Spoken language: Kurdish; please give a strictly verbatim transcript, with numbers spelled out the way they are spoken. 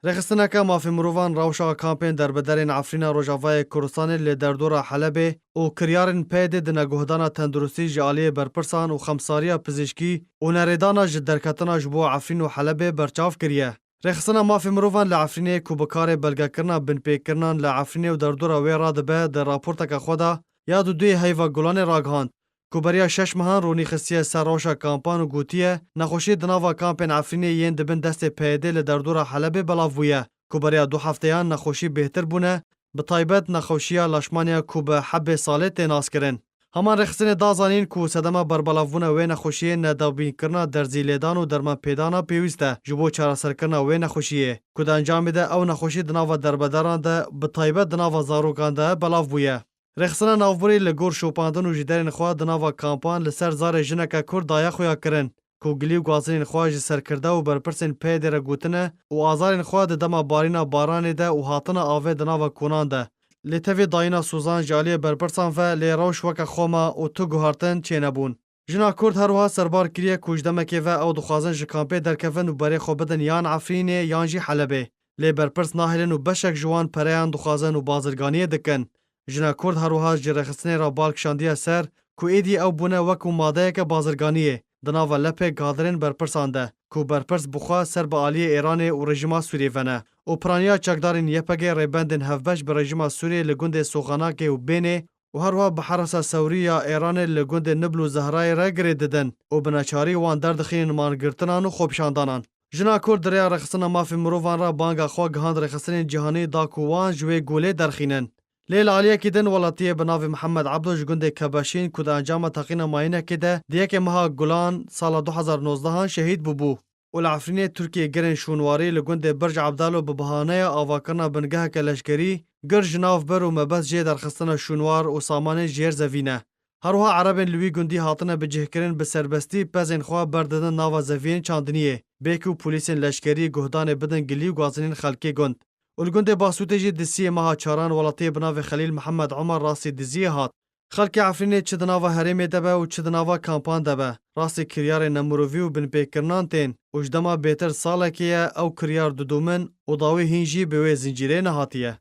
Rêxistineke mafê mirovan rewşa kampên derbederên Efrîna Rojavayê Kurdistanê li derdora Helebê û kiryarên P Y D'ê di neguhdana tenduristî ji aliyê berpirsan û xemsariya pizîşkî û nerêdana ji derketina ji bo Efrîn û Helebê berçav kiriye. Rêxistina mafê mirovan li Efrînê ku bi karê belgekirina binpêkirinan li Efrînê û derdora wê radibe, di raporteke xwe de ya di duyê heyva Gulanê ragihand ku beriya şeş mehan ronî xistiye ser rewşa kampan û gotiye, nexweşiyê di nava kampên Efrînê yên di bin destê P Y D'ê li derdora Helebê belav bûye, ku beriya du hefteyan nexweşî bêhtir bûne, bi taybet nexweşiya leşmaniya ku bi hebê salê tê naskirin. Heman rêxistinê da zanîn ku sedema berbelavbûna wê nexweşiyê nedabînkirina derzî lêdan û dermanpêdana pêwîst e ji bo çareserkirina wê nexweşiyê, ku di encamê de ew nexweşî di nava derbederan de, bi taybet di nava zarokan de belav bûye. Rêxistina navborî li gor şopandin û ji derên xwe di nava kampan li ser zarê jineke Kurd daye xuyakirin, ku gilî û gazinên xwe ji serkirde û berpirsên P Y D'ê re gotine û azarên xwe di dema barîna baranê de û hatina avê di nava konan de. Lê tevî dayîna sozan ji aliyê berpirsan ve lê rewş weke xwe ma û tu guhertin çênebûn. Jina Kurd her wiha serbar kiriye ku ji demekê ve ew dixwazin ji kampê derkevin û berê xwe bidin yan Efrînê yan jî Helebê. Lê berpirs nahêlin û beşek ji wan pereyan dixwazin û bazirganiyê dikin. Jina Kurd her wiha ji rêxistinê re bal kişandiye ser ku êdî ew bûne wekû madeyeke bazirganiyê di nava lepê gadirên berpirsan de, ku berpirs bi xwe ser bi aliyê Êranê û rejîma Sûriyê ve ne û piraniya çekdarên Y P G rêbendên hevbeş bi rejîma Sûriyê li gundê Soxanakê û Bênê û her wiha bi Herasa Sewrî ya Êranê li gundê Nibl û Zehrayê re girê didin û bi neçarî wan derdixînin mangirtinan û xwepişandanan. Jina Kurd di rêya rêxistina mafê mirovan re banga xwe gihand rêxistinên cîhanî da ku wan ji wê golê derxînin. Lê li aliyekî din welatiyê bi navê Mihemed Ebdo ji gundê Kebeşîn ku di encama teqîna mayînekê de di yekê meha Gulan sala du hezar nozdehan şehîd bûbû û li Efrînê Tirkiyê gerên şûnwarî li gundê Birc Ebdalo bi bahaneya avakirina bingeheke leşkerî gir ji nav bir û mebest jê derxistina şûnwar û samanên jêr zevî ne. Her wiha Erebên li wî gundî hatine bicihkirin bi serbestî pezên xwe berdidin nava zeviyên çandiniyê, bê ku polîsên leşkerî guhdanê bidin gilî û gazinên xelkê gund. Û li gundê Basûtê jî di siyê meha çaran welatiyê bi navê Xelîl Mihemed Omar rastî diziyê hat. Xelkê Efrînê çi di nava herêmê de be û çi di nava kampan de be, rastî kiryarên nemirovî û binpêkirinan tên û ji dema bêtir salekê ye ew kiryar didomin û dawî hîn jî bi wê zincîrê nehatiye.